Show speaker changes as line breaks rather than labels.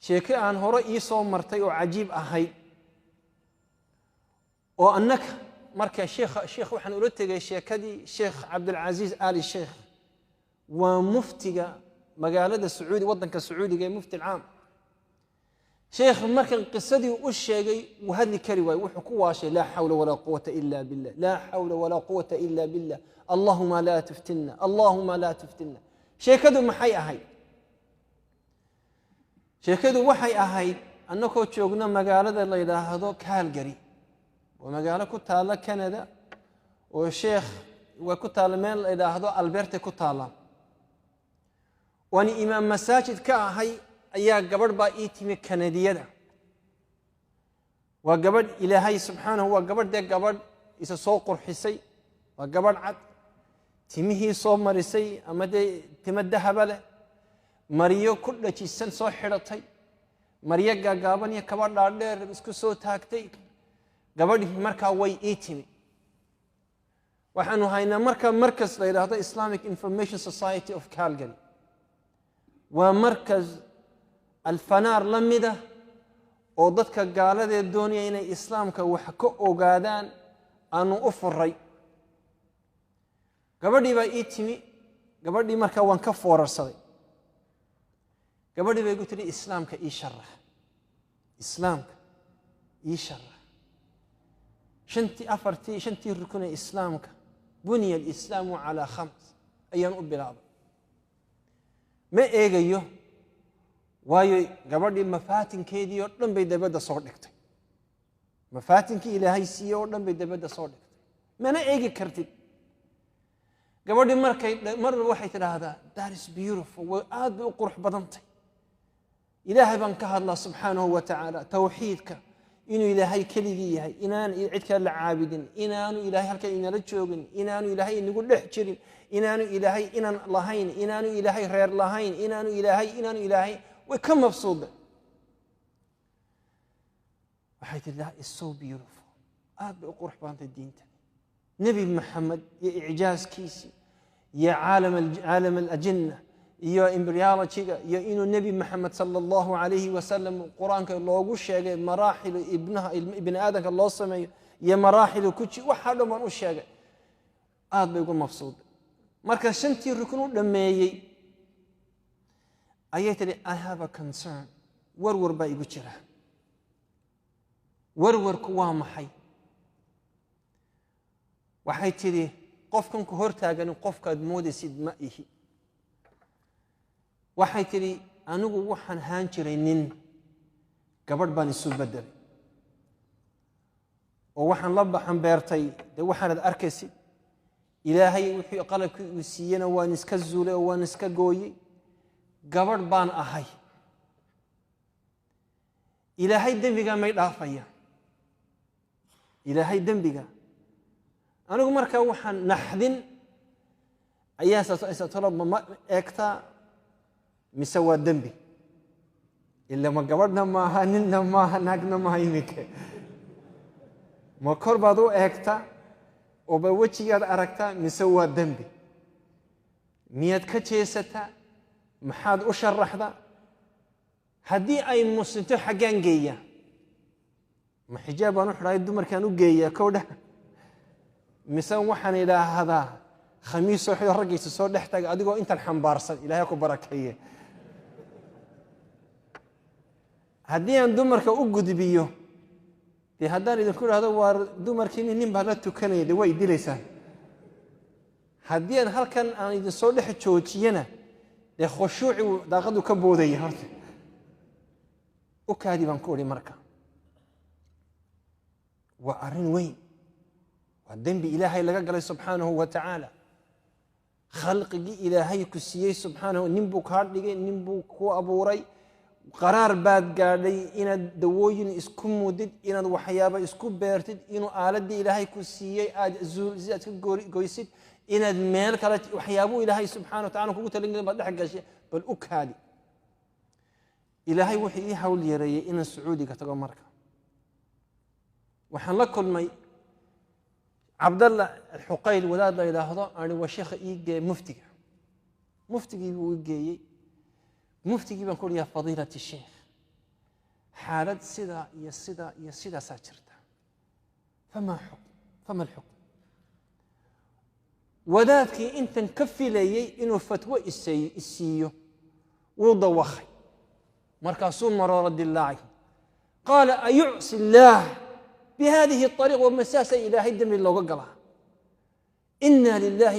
Sheeke aan hore ii soo martay oo cajiib ahayd oo annaka marka sheekh waxaan ula tegay sheekadii Sheekh Cabdilcasiis Ali Sheekh, waa muftiga magaalada Sacuudi, waddanka Sacuudiga, ee mufti alcaam. Sheekh markan qisadii u sheegay wuu hadli kari waaye. Wuxuu ku waashay: "Laa xawla walaa quwata ila billah, laa xawla walaa quwata ila billah, allahuma laa tuftinna, allahuma laa tuftinna." Sheekadu maxay ahayd? Sheekadu waxay ahayd annagoo joogno magaalada la yidhaahdo Calgary, waa magaalo ku taalla Canada, oo sheekh way ku taalla meel la yidhaahdo Alberta ku taalla, waan imaam masaajid ka ahay, ayaa gabadh baa ii timi Kanadiyada. Waa gabadh Ilaahay subxaanahu, waa gabadh dee gabadh isa soo qurxisay, waa gabadh cad, timihii soo marisay ama dee timo dahaba leh, maryo ku dhajisan soo xidhatay, maryo gaagaaban iyo kaba dhaadheer isku soo taagtay. Gabadhii markaa way ii timi. Waxaanu haynaa marka markas la yidhaahdo Islamic Information Society of Calgary, waa markas Alfanaar la mida oo dadka gaaladee doonaya inay islaamka wax ka ogaadaan aanu u furay. Gabadhii baa ii timi. Gabadhii markaa waan ka foorarsaday. Gabadhii bay igu tidhi: "Islaamka ii sharax, islaamka ii sharax, shantii, afartii, shantii rukun ee islaamka, buniya alislaamu calaa khams," ayaan u bilaabay. Ma eegayo, waayo gabadhii mafaatinkeedii oo dhan bay dabadda soo dhigtay, mafaatinkii Ilaahay siiye oo dhan bay dabadda soo dhigtay, mana eegi kartid. Gabadhii markay marba waxay tidhaahdaa: "That is beautiful, way aad bay u qurux badantay. Ilaahay baan ka hadlaa subxaanahu wa tacaala, towxiidka, inuu Ilaahay keligii yahay, inaan cid kale la caabudin, inaanu Ilaahay halkan inala joogin, inaanu Ilaahay inagu dhex jirin, inaanu Ilaahay inan lahayn, inaanu Ilaahay reer lahayn, inaanu Ilaahay, inaanu Ilaahay." Way ka mabsuuda. Waxay tihi: "That is so beautiful, aad bay u qurux badantay diinta Nebi Maxamed iyo icjaaskiisii iyo caalam alajinna iyo embryologyga iyo inuu Nebi Maxamed sala Allahu calayhi wasalam Qur-aanka loogu sheegay maraaxilu ibnaha ibni aadamka loo sameeyo iyo maraaxilu kuji." Waxaa dhan baan u sheegay, aad bay ugu mabsuuday. Marka shantii rukun u dhammeeyey ayay tidhi: "I have a concern, warwar baa igu jira." Warwarku waa maxay? Waxay tidhi: "Qofkan ku hortaagani qofkaad moodaysid ma ihi." Waxay tidhi: "Anigu waxaan haan jiray nin, gabadh baan isu beddelay oo waxaan la baxan beertay dee waxaanad arkaysid. Ilaahay wixii qalabkii uu siiyena waan iska zuulay oo waan iska gooyey, gabadh baan ahay. Ilaahay dembigaa may dhaafaya? Ilaahay dembiga?" Anigu markaa waxaan naxdin ayaa saatolo ma eegtaa mise waa dembi? Ila ma gabadhna maaha, ninna maaha, naagna maaha. Iminka ma kor baad u eegtaa oo ba wejigaad aragtaa mise waa dembi? Miyaad ka jeesataa? Maxaad u sharaxdaa? Haddii ay muslimto xaggaan geeyaa? Ma xijaab baan u xidhaay dumarkaan u geeyaa kowdha, mise waxaan idhaahdaa khamiis soo xidho, raggiisa soo dhex taga adigoo intan xambaarsan? Ilahay ku barakeeye. Haddii aan dumarka u gudbiyo dee, haddaan idinku idhahdo waar dumarkiini nin baa la tukanaya, dee waa idilaysaan. Haddii aan halkan aan idinsoo dhex joojiyana, dee khushuuci daaqadu ka boodaya. Horta u kaadi baan ku idhi. Marka waa arrin weyn, waa dembi Ilaahay laga galay subxaanahu wa tacaala. Khalqigii Ilaahay ku siiyey subxaanahu, nin buu kaa dhigay, nin buu ku abuuray. Qaraar baad gaadhay inaad dawooyin isku mudid, inaad waxyaaba isku beertid, inuu aaladdii Ilaahay ku siiyey aad si aad ka goysid, inaad meel kale waxyaabuu Ilaahay subxana wa tacala kugu talingelin baad dhex gashay. Bal u kaadi. Ilaahay wuxuu ii hawl yareeyey inaan Sacuudiga tago. Marka waxaan la kulmay Cabdalla Alxuqayl, wadaad la yidhaahdo. Ani waa sheekha ii geeye muftiga. Muftigii buu ii geeyey. Muftigii baan ku uri: "Yaa fadiilati sheekh, Xaalad sidaa iyo sidaa iyo sidaasaa jirta, فما حكم فما الحكم؟ Wadaadkii intan ka filayey inuu fatwo isiiyo wuu dawakhay. Markaasuu marooro dilaacay. قال: أيعصى الله بهذه الطريقة? Wamasaasa Ilaahay dembi looga galaa? إنا لله.